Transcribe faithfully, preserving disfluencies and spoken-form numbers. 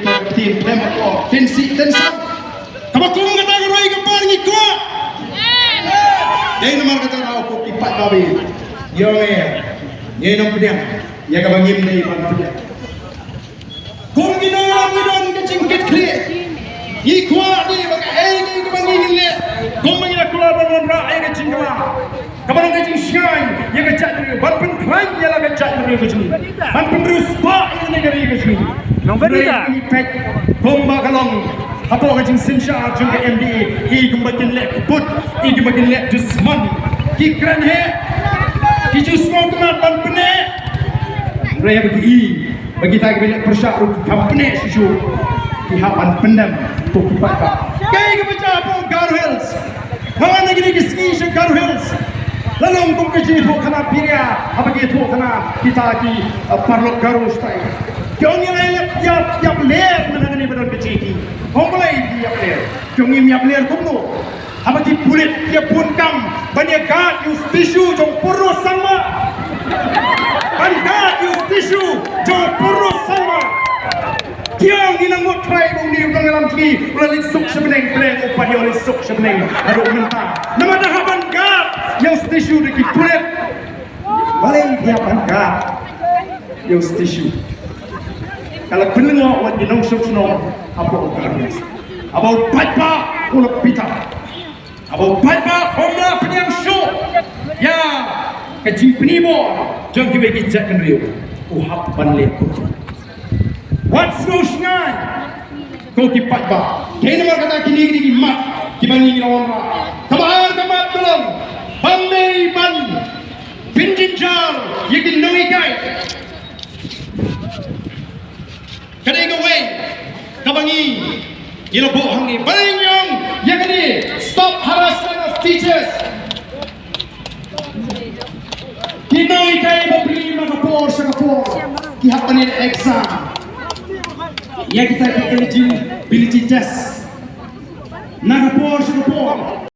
Ka ktien phem ko, tin si, tin sam. Kaba kum kata ka roi ka par ngi kwah. Dei namar kata ka roi ko ki paidbah ba ïong ïa, ngi nongpdiang ïa kaba ngim dei ban pdiang. Kum ki nongïalam ngi don ka jingkitkhlieh. Ngi kwah dei ba kaei kaei kaba ngi leh, kumba ngi la kular ban wanrah ïa ka jingkylla, kaba long ka jingshngaiñ ïa ka jaitbynriew, ban pynkhlaiñ ïa la ka jaitbynriew ka jong ngi, ban pynriewspah ïa kane ka ri ka jong ngi. Nong Benita. Ngi peit kumba ka long hapoh ka jingsynshar jong ka M D A, i kumba kin leh kput, i kumba kin leh dusmon, ki kren heh, ki ju sngewtynnat ban pynneh. Hynrei haba ki i ba kita kiba leh pyrshah ruh ki kham pynneh shuh shuh, ki hap ban pyndem ko ki paidbah. Kaei kaba jia hapoh Garo Hills? Nga wan na kine ki sngi sha Garo Hills, la long kum ka jingïathuhkhana phiria haba ki ïathuhkhana kita ki, uh, paralok Garo shatai. Ki ong ïa nga ïap, ïap, ïap ler na kane ba don ka jingïakhih. Ong balei ki ïap ler? Ki ong ngim ïap ler kumno haba ki pulit ki ïa bun kam ban ïa guard ïa u statue jong Purno Sangma. Ban guard ïa u statue jong Purno Sangma. Ki ong ngi la ngut trai ba une u nongïalam jong ngi u la leit suk sha bneng, bneng u pat ïa u leit suk sha bneng haduh mynta. Namar da hap ban guard ïa u statue da ki pulit. Balei ki hap ban guard ïa u statue? Ka la pynlyngngoh wat ki nongshong shnong hapoh Garo Hills. Haba u paidbah u la pyrta, haba u paidbah um la pdiang shuh ïa ka jingpynibor jong kiwei ki jaitbynriew, u hap ban leh kumto. Wat sngewsngaiñ ko ki paidbah. Dei namar kata kine ki dei ki mat kiba ngi la wanrah. Kaba ar ka mat ka long ban dei ban pynjynjar ïa ki nonghikai. Ka dei kawei kaba ngi, ngi la buh hangne. Balei ngi ong ïa kane, stop harassment of teachers? Ki nonghikai bapli na ka por sha ka por ki hap ban ïaleh exam ïa kita ki eligibility test na ka por sha ka por.